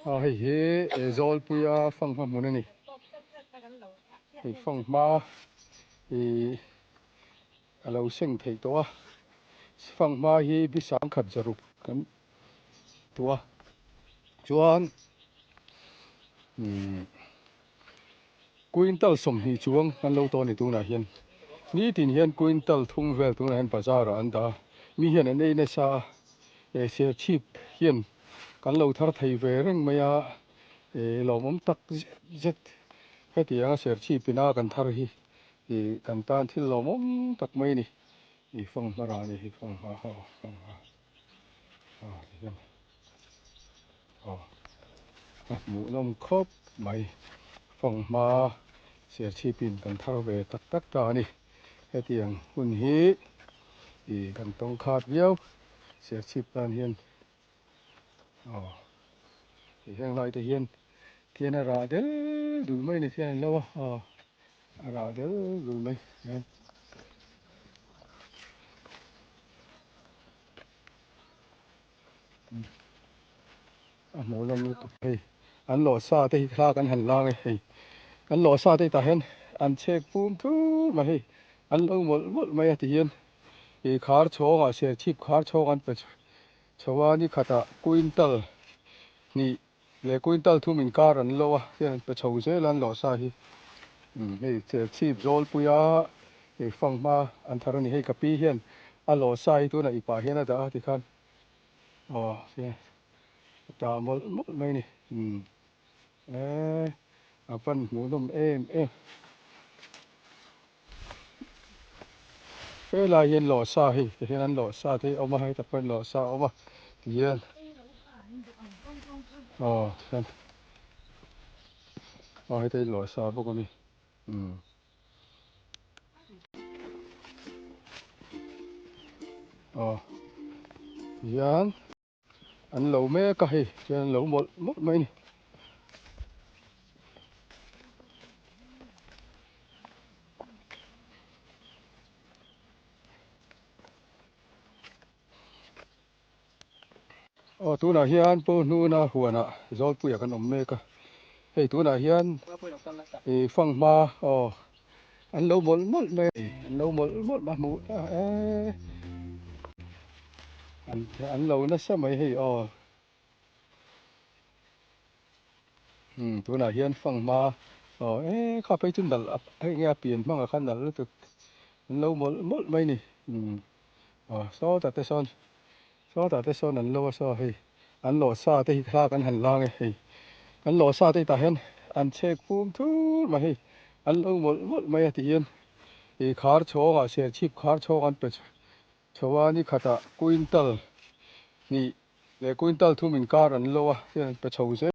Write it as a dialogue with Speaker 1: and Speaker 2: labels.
Speaker 1: A hei hi Zawlpuia fanghma hmun a ni. Hei fanghma ih a lo seng theih tawh a, fanghma hi bi sangkhat zaruk kan tuah a, chuan umm quintal 20 chuang an lo tawh a ni tunah hian. Nitin hian quintal thum vel tunah hian bazar ah an dah a, mi hian an ei nasa a, Serchhip hian kan lo thar thei ve reng mai a, lawmawm tak zet zet hetianga Serchhip ina kan thar hi kan tan thil lawmawm tak mai a ni. I fanghma rah a ni hi fanghma aw fanghma aw tihian aw a hmuhnawm khawp mai fanghma Serchhip in kan thar ve tak tak ta a ni. Hetiang hun hi ih kan tawng khat viau Serchhip tan hian aw ih heng lai te hian thian a rah del dul mai a ni thian an lo a aw a rah del dul mai hian. A hmuh nawm lutuk hei an lawh sa te hi thla kan han lang e hei an lawh sa te tah hian an chhek pum thur mai hei an lo mawlh mawlh mai a ti hian ih khar chhawng ah serchhip khar chhawng an pe chho a ni khatah quintal hnih leh quintal thum inkar an lo a hian an pe chho zel a an lawh sa hi hei serchhip zawlpui a ih fanghma an thar a ni hei ka pi hian a lawh sa hi tunah ipah hian a dah a tikhan. Aw se a tah mawlh mawlh mai a ni umm eee a van hmuhnawm em em helai hian lawh sa hei ti hian an lawh sa te hi a awm a hetah pawh hian lawh sa a awm a ti hian aw tihian aw heta hi lawh sa bawk a ni umm. Aw hian an lo mek a hei chuan an lo mawlh mawlh mai a ni. Aw tunah hian Pu Hnuna huanah Zawlpuia kan awm mek a, hei tunah hian ih fanghma aw an lo mawlh mawlh mai a, an lo mawlh mawlh mai a hmuh ta e an lo nasa mai hei aw. Umm tunah hian fanghma aw e kha phei chu nalh a hei nge a pian hmangah khan nalh lutuk an lo mawlh mawlh mai a ni umm aw sawtah te sawn sawtah te sawn an lo a saw hei an lawh sa te hi thla kan han lang e hei an lawh sa te hi tah hian an chhek pum thur mai hei an lo mawlh mawlh mai a ti hian ih khar chhawngah serchhip khar chhawng an pe chho a ni khatah quintal hnih leh quintal thum inkar an lo a hian an pe chho zel.